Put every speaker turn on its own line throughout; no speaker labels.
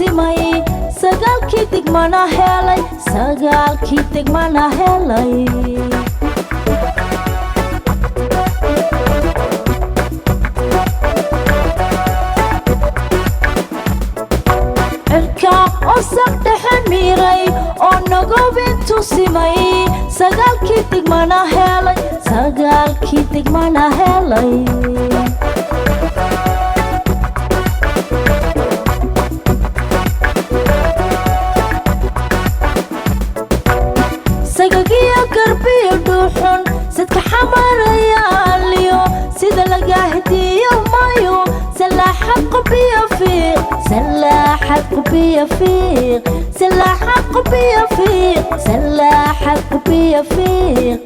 simay, sagaalkii degmana helay, sagaalkii degmana helay. Cirka oo saq dhexe miiray oo nagobintu simay, sagaalkii degmana helay, sagaalkii degmana helay. Sagagiyo garbiyo dhuuxun sadka xamarayaaliyo, sida laga hediyo mayo, salaaxad qubiyo fiiq, salaaxad qubiyo fiiq, salaaxad qubiyo fiiq, salaaxad qubiyo fiiq.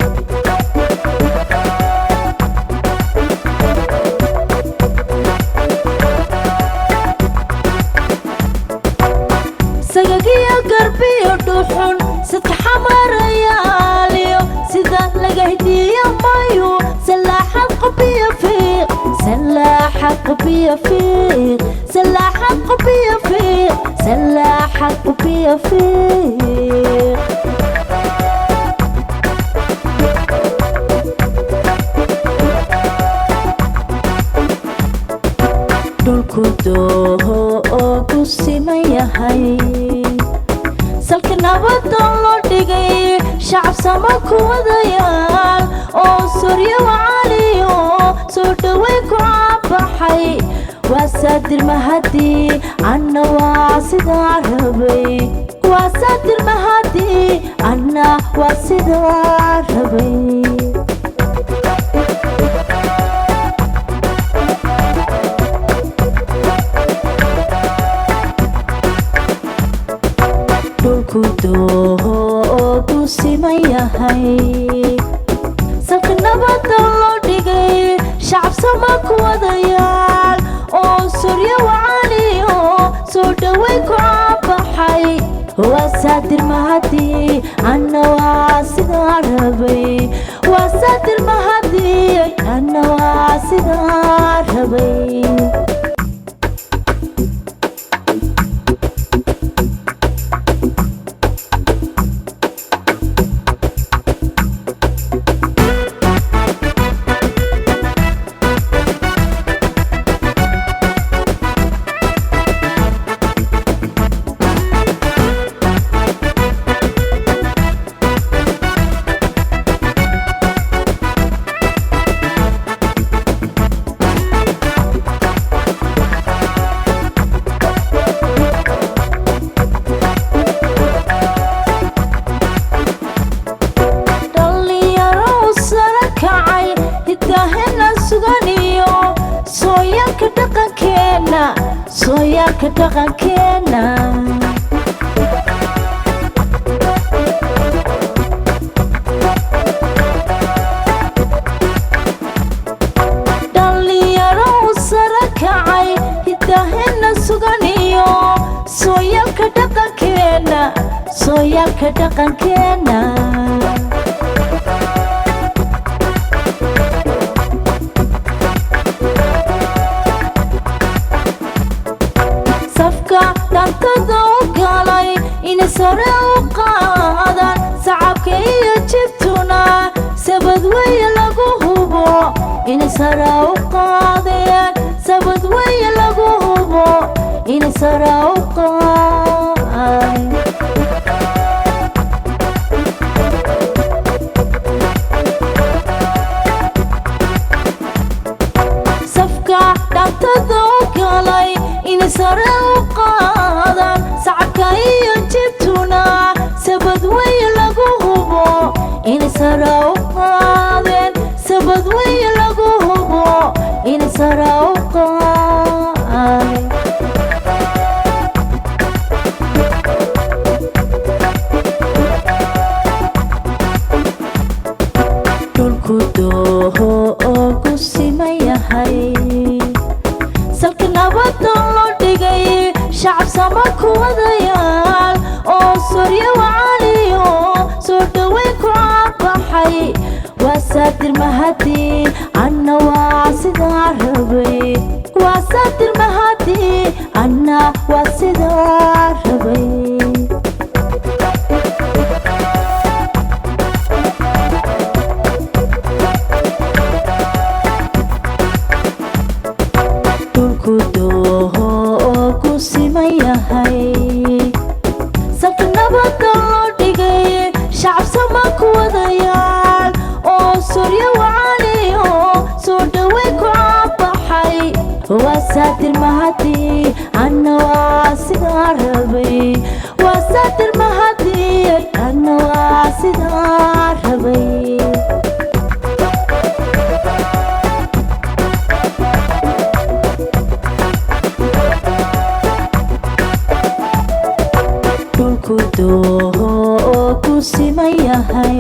Sagagiyo garbiyo dhuuxun sadka xamarayaaliyo, sida laga hediyo mayo, salaaxad qubiyo fiiq, salaaxad qubiyo fiiq, salaaxad qubiyo fiiq, salaaxad qubiyo fiiq. Dhulku dooho oo ku siman yahay, salka nabadan loo dhigay, shacab sama ku wadayaal oo suryo wacaliyo soo dhaweyn ku caabaxay. Waa saadir mahadii, anna waa sidaa rabay, waa saadir mahadii, anna waa sidaa rabay. Dhulku dooho oo ku siman yahay, salka nabadan loo dhigay, shacab sama ku wadayaal oo suryo wacaliyo soo dhaweyn ku caabaxay. Waa saadir mahadii, anna waa sidaa rabay, waa saadir mahadii, anna waa sidaa rabay. Dhallinyaro sara kacay, hidaahena suganiyo sooyaalka dhaqankeenna, sooyaalka dhaqankeenna. Dhallinyaro sara kacay, hidaahena suganiyo sooyaalka dhaqankeenna, sooyaalka dhaqankeenna. Safka dhaantada u galay inay sare u qaadaan sacabka iyo jibtuna, sabad weye lagu hubo inay sare u qaadeen, sabad weye lagu hubo inay sare u qaadeen. Safka dhaantada u galay inay sare u qaadaan sacabka iyo jibtuna, sabad weye lagu hubo inay sare u qaadeen, sabad weye lagu hubo inay sare u qaadeen. Dhulku dooho oo ku siman yahay, salka nabadan loo dhigay, shacab sama ku wadayaal oo suryo wacaliyo soo dhaweyn ku caabaxay. Waa saadir mahadii, anna waa sidaa rabay, waa saadir mahadii, anna Waa sidaa rabay. Dhulku dooho oo ku siman yahay, salka nabada loo dhigay, shacab sama ku wadayaal oo suryo wacaniyo soo dhawey ku caabaxay. Waa saatir mahadi, anna waa sidaa rabay. Waa saatir mahadi, anna waa sidaa rabay. Dhulku dooho oo ku siman yahay,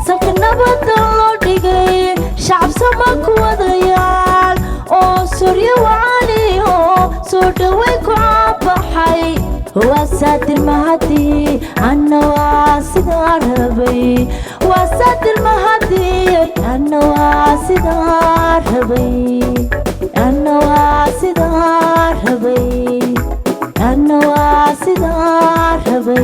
salka nabada loo dhigay, shacab sama ku wadayaal oo suryo wacaniyo soo dhawey ku caabaxay. Waa saatir mahadi, anna waa sidaa rabay. Waa saatir mahadi, anna waa sidaa rabay. Anna waa sidaa rabay. Anna waa sidaa rabay.